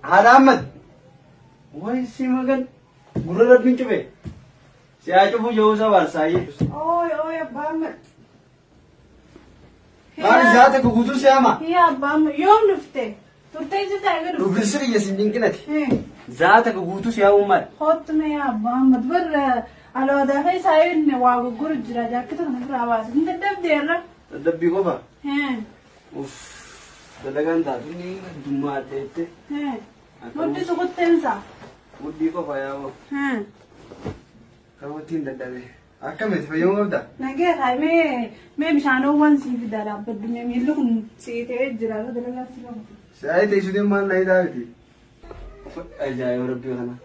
Haadha Ahmad. Way si magan gurra rabbiin cufe. Si haa cufu ja'uu barsaayyee. Ooy ooy abbaa Ahmad. Maal isaa takka guutuu si hama. Yaa abbaa Ahmad yoom dhufte? Turtee jirta eega dhufte? Dhufin siriyya sin dinqinati. Zaa takka guutuu si hamuun maal? Kottu mee yaa abbaa Ahmad barra aloodaa keessaa inni waa gurguru jira jaakkita kana irraa baase. Hin dadhabdee irra. Dadhabbii qofa. Uff dalagaan taatu ni addummaa adda jette. Mudhii sukutteensa. Mudhii qofa yaa'u. Kanumatti hin dadhabe. Akkamitti fayyamuu qabda? Nagee haa mee mee bishaanowwan sii fidaa dhaabbadhu mee miilli kun sii ta'ee jira irra dalagaa si qabu. Si'aayii teessutee maal na hidhaa miti? Ajaa'iba rabbii kana.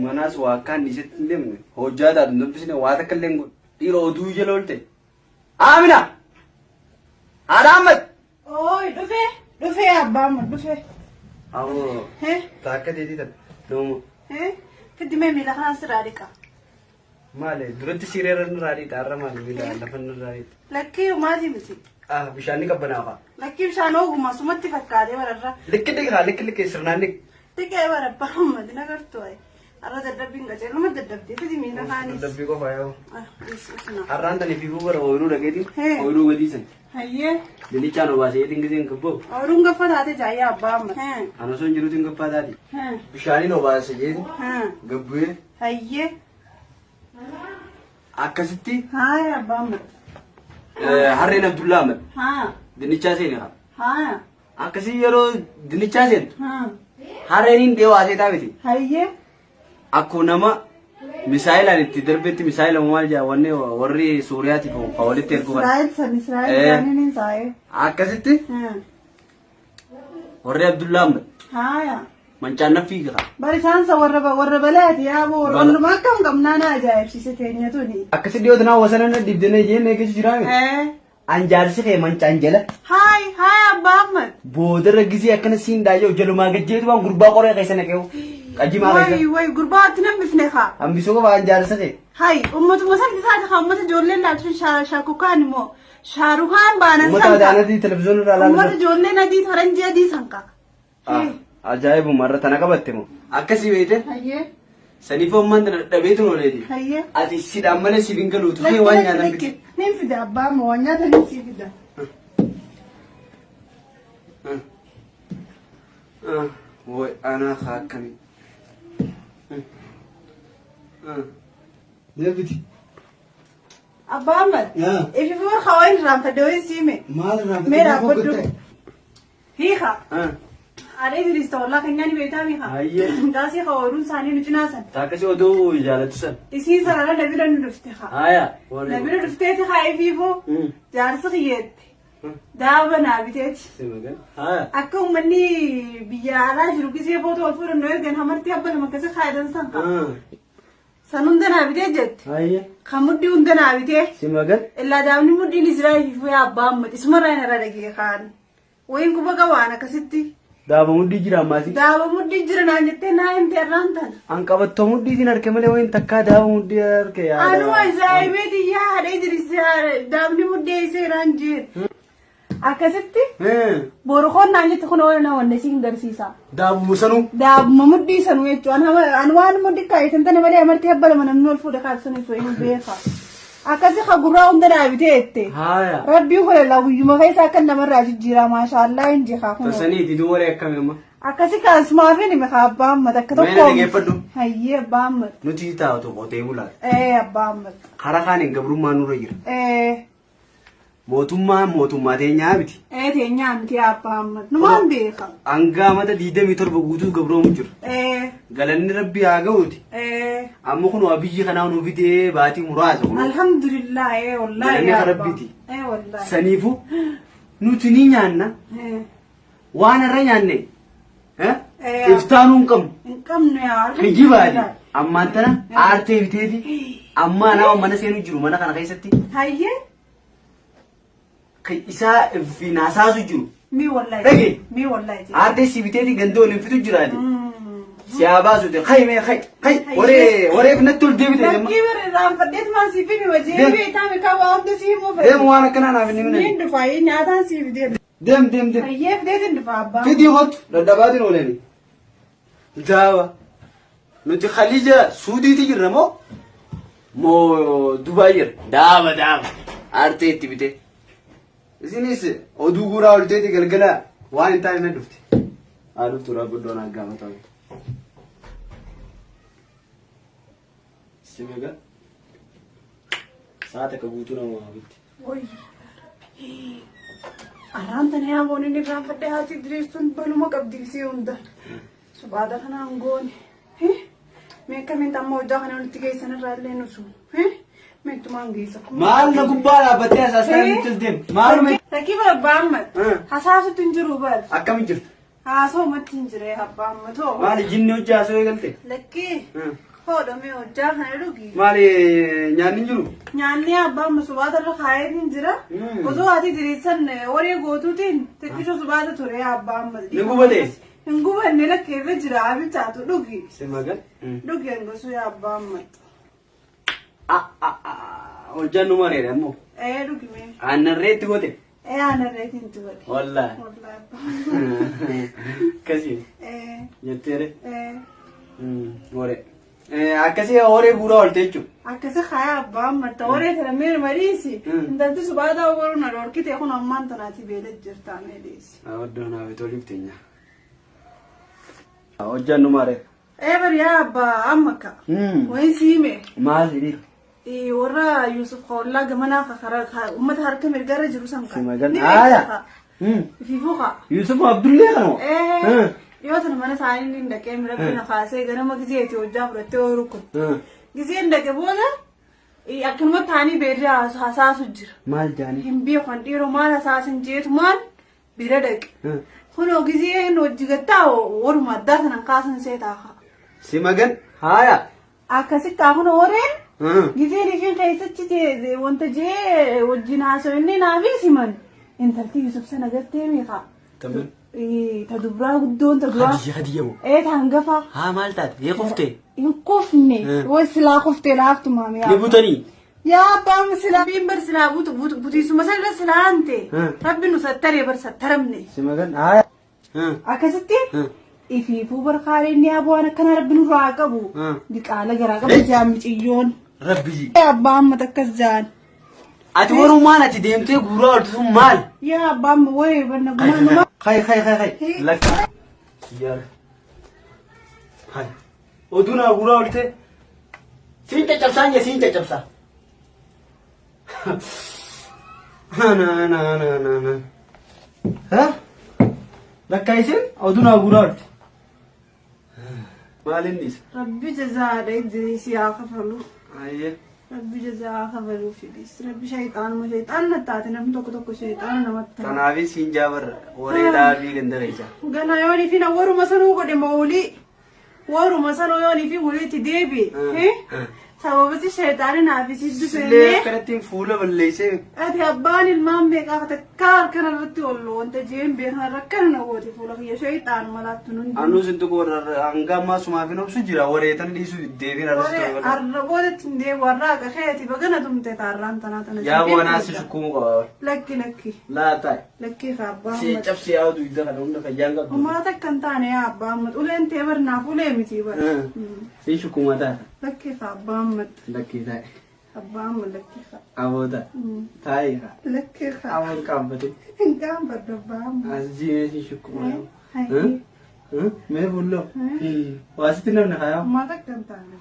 Manaas waa akkaan dhiisetti hin deemne. Hojjaa taatu hin dubbisne waa takka illee hin godhu. Dhiira oduu jala oolte. Amina! Haadha Ahmad! Ooy dhufe dhufe abbaa Ahmad dhufe. Awoo. Taakka teetii tan. Nama. Fiddi mee miila kanaan sirraa dhiqa. Maali duratti siree irra nurraa dhiita har'a maali miila lafa nurraa dhiita. Lakkii homaatii miti. Ah bishaan ni qabbanaafa. Lakkii bishaan ooguma sumatti fakkaatee bararra. Likki dhiqaa likki likki sirnaan dhiq. Dhiqee bara abbaa Ahmad nagartu ayi. Har'a dadhabbiin qaceeluma dadhabdee fidi miila kaanis. Dadhabbii qofa yoo. Ah, is- Har'aan tani fiiguu bara ooyiruu dhaqeeti. Hee. Ooyiruu gadii san. Hayyee. Dinnichaan obaasee eetiin giseen kabboo. Ooyiruun gaffa taate jaayyaa abbaa amma. Hee. An osoo hin jiruutiin gaffaa taati. Hee. Bishaaniin obaasee jeeti. Hee. Gabbu'ee Hayyee. akkasitti Haaya abbaa amma. harreen Abdullaa Ahmad Haa. dinnichaa seene haa. Haaya. Akkasii yeroo dinnichaa seentu Haa. harreen hin dhiyoo asee miti. Hayyee. Akkuma nama misaayilaan itti darbetti misaayila maal jedha wanni warri Suuriyaatiif kan walitti ergu kana. Israa'el san Israa'el isaaniin hin saa'ee. Akkasitti warri Abdullaa Ahmad Haaya. mancaan na fiiga. Bar isaan sa warra warra balaati yaa boo Bala. warra akkam qabnaa na ajaa'ibsiise teenya tuni. Akkasi dhiyoo tanaa wasana na dibdee jeen eegachu jiraame. An jaarsi kee mancaan jala. Haay haay abbaa Ahmad. Boodarra gisee akkana siin dhaayyoo jalumaa gajjeetu waan gurbaa qoree keessa naqeewu. Qajimaa Way keessa. way gurbaa itti nan bifne kaa. Hambisuu qofa an jaarsa kee. Hay ummatuma san isaati kaa ummata ijoolleen laatu shaakukaan immoo shaarukaan baanan Uummata san kaa. adaanatii televiziyoona irraa Ummata ilaalu. ijoolleen adii faranjii adii san kaa. Ajaa'ibuma irra tana qabatte moo. Akkasii beekte. Hayyee Saniif ammaan tana dadhabeetu ooleeti. hayyee. Ati sidhaan malee siif hin galuutu. Kee waan nyaatan Lakki biti. nin fida abbaa amma waan nyaatan nin sii fida. Way anaa haa akkamii. Deebiti. Abbaa Ahmad. Yaa. Ifi fuur hawaan irraanfadhe wayin siime. Maal irraanfadhe? Mee dhaabbadhu. Hiika. Ah. Haadha Idris ta'ullaa kan nyaanni beektaa miika. Hayyee. Gaasii ka ooyiruun isaanii nu cinaa san. Taakasii oduu jaalatu san. Isiin sarara na bira nu dhufte haa. Haya. Na bira dhufteeti haa ifiifuu. Jaarsi kiyyeetti. Daaba naa biteeti. Simagan. Haya. Akka uummanni biyya alaa jiru gisee footoo ol fuudhan nu ergan hamartii abba lama akkasii kaayadan san kaa. San hunda naa bitee jette. Hayyee. Kan mudhii hunda naa bitee. Simagan. Illaa daabni mudhiin Israa'el fi yaa abbaa amma isumarraa hin irra dhagee kaan. Wayin quba qabaan akkasitti. Daaba mudhii jira ammaasi. Daaba mudhii jira naan jettee naa himte irraan tana. An qabattoo mudhiitiin harke malee wayin takkaa daaba mudhii harke yaada. Anuma Israa'el yaa haadha Idris daabni mudhii seeraan jeen. Akkasitti boru koon naan jette kun waan na wanne siin garsiisa. Daabuma sanuu. Daabuma mudhii sanuu jechuun an waan mudhii kaayatan tana malee amartii abba lama namni ol fuudhe kaabsan ibsu hin beeka. Akkasi ka gurraa hunda naa bitee jette. Haaya. Rabbiin kun laa guyyuma keessa akka namarraa jijjiiraa maashaallaa hin jekaa kun. Tasanii itti waree akkami amma. Akkasi kaasumaaf hin hime kaa abbaa ammata akka Mee na tokko. dhageeffadhu. Hayyee abbaa ammata. Nuti taa'u qotee bulaa. Ee abbaa ammata. Karaa kaaniin gabrummaa nurra jira. Ee. Mootummaan mootummaa teenyaa miti. Ee teenyaa miti abbaa Ahmad. Numaan beeka. Hanga amata 27 guutuu gabroomu jira. Ee Galanni rabbii haa ga'uuti. ee Amma kun waa biyyi kanaa nu fidee baatii muraasa kun. alhamdulillah ee wallahi. Galanni yaa ka abbaa. rabbiiti. Ee wallahi. Saniifuu nuti ni nyaanna Ee waan irra nyaanne eh, Ee. iftaanuu hin qabnu. hin qabnu yaa Kijibaati. alhamdulillah. Ammaan tana aartee biteeti ammaa nama mana seenuu jiru mana kana keessatti Hayyee kan isaa fi naasaasu jiru. mi wallahi. Dhage. Mi wallahi. Aartee si biteeti ganda waliin fitu jiraati. Mm. Si haa baasute kai mee kai kai waree wareef natti ol deebite deema. Lakkii bara irraanfadheet maan siif himi wajjin Deem. beektaa mi qaba hunda siif himuu Deemu waan akkanaa naaf hin himne. Niin dhufaa nyaataan siif deema. Deem deem deem. Hayyee fideetiin dhufa abbaa. Fidii hottu dadhabaatiin oolani. Daawa. Nuti Khaliija Suudiiti jirra moo? Moo Dubaay jirra? Daaba daaba. Aartee itti bitee. Isinis oduu guuraa olteeti galgala waan hin taane na dhufte. Haa dhuftu raabuddoon aggaamatamu. Simaga. Sa'a takka guutuu nama bitti. Woy. Arraan tana yaa boon inni irraanfadhe haati diriirtuun baluma qabdi isii hunda. Subaata kanaan goone. Mee akkamiin amma hojjaa kana walitti geessan irraa illee nusu. Meettumaan geessa. Maal na gubbaa dhaabbattee hasaastaa nutti as deemu? Maaluma Rakkii bara abbaa Ahmad. Hasaasutti hin jiru bar. Akkami jirta? Haasawumatti hin jire abbaa Ahmad hoo. Maali jinni hojii haasawuu eegalte? Lakkii. Hodhamee hojjaa kana dhugi. Maali nyaanni hin jiru? Nyaanni abbaa amma subaata irra kaa'eetiin jira. Osoo ati diriirsan waree gootuutiin xiqqisho subaata ture abbaa amma. Ni gubate? Hin gubanne lakkee irra jira abichaatu dhugi. Simagan. Dhugi hangasuu yaa abbaa amma. Hojjaan nu mareedha immoo. Ee dhugi mee. Aannan reetti goote? Ee aannan reetiin itti godhe. Wallaahi. Wallaahi abbaa. Akkasii Ee jetteere. ee. Horee. Akkasii horee guuraa oolte jechuudha. Akkasi kayaa abbaa ammatta waree tana mee mariisi. Intalti subaataa waruu na dhorkite kun ammaan tanaati beela jirtaa mee dhiisi. Oddoo naaf toliif teenya. Hojjaan nu maree. Ee bari yaa abbaa amma ka. Wayin siime. Maal hiriira? Warra Yusuf Koollaa gamanaa ka karaa uummata harka mirgarra jiru san ka. Simagan. Ni Haaya. beekta ka. Ifiifuu ka. Yusuf Abdullee kanuma. Ee yoo tana mana isaanii ni dhaqee rabbi na kaasee ganama gizeeti hojjaa fudhattee ooyiruu kun. Gizeen dhaqe booda akkanuma taanii beerri hasaasu jira. Maal jaanii? Hin beekan dhiiroo maal hasaasin jeetu maal bira dhaqe. Kunoo gizeen hojii gattaa waruma addaa sanan kaasan seetaa kaa. Simagan. Haaya. Akkasitti haa kunoo wareen gizeen isheen keessatti wanta jee wajjin haasawinne naafis himan. Intalti Yusuf sana gartee meeqa? Tamam. Ta dubraa guddoon ta duraa. Hadiyya hadiyya moo? Ee ta hangafa. Haa maal taate? Ee kuftee? Hin kufne. Way silaa kuftee laaftu maami Ni butanii? Yaa abbaa silaa biin bar silaa butu butu butiisuma sanirra silaa hante. Rabbi nu sattaree bar sattaramne. Simagan. Haaya. Akkasitti ifiifuu barkaalee inni abu'aan akkana rabbi nurraa haa qabu. Diqaala garaa qaba jaammi ciyyoon. Rabbi. Abbaa amma takkas jaan. Ati warumaan ati deemtee guuraa ooltu sun maal? Yaa abbaa amma wayii banna gumaa Kai kai kai kai. Lakka. Yaala. Hai. Oduu naa guuraa oolte. Siin caccabsaan jee siin caccabsaa. Na na na na na. Ha? Lakka isin oduu naa guuraa oolte. Maal inni isa? Rabbi jazaadha Idriis yaa kafalu. Ayyee. Rabbi jazaa haa kafaluu fidis. Rabbi shayxaanuma shayxaan na taate namni tokko tokko shayxaana namatti ta'a. Kanaafis siin jaabarra waree dhaabii ganda keessa. Gana yoonii fi na waruma sanuu godhe mawulii. Waruma sanuu yoonii fi walitti deebi'e. Sababati shayxaani naaf si Sillee dufeennee. akkanattiin fuula balleessee. Ati abbaan ilmaan meeqaa takkaa harkana irratti ol wanta jeen beekan rakkana na goote fuula kiyya shayxaan malaattu nun. Anuu sin tuqu warra hanga ammaa sumaaf hin obsu jira wareetan dhiisu deebiin arrasu ture malee. Arra boodatti hin deebi'u arra haqa keeti bagana tumte taarraan tanaa tana. Yaa boonaa si shukkuu qaba. Lakki lakki Laa taa'e. lakki ka abbaa Si Ahmad. cabsi yaa dugda kana hunda fayyaan qabdu. Uummata akka hin taane yaa abbaa Ahmad uleen tee barnaaf ulee miti bara. Si shukkuma taata. Lakki ka abbaa Ahmad. Lakkii taa'e. Abbaa Ahmad lakki ka. Aboo taa'e. Taa'e ka. Lakki ka. Aboon qaabbate. Hin gaanfadhu abbaa Ahmad. As jiimee si shukkuma. Hayyee. Mee fuulloo. Waasitti namni hayaa. Uummata akka hin taane.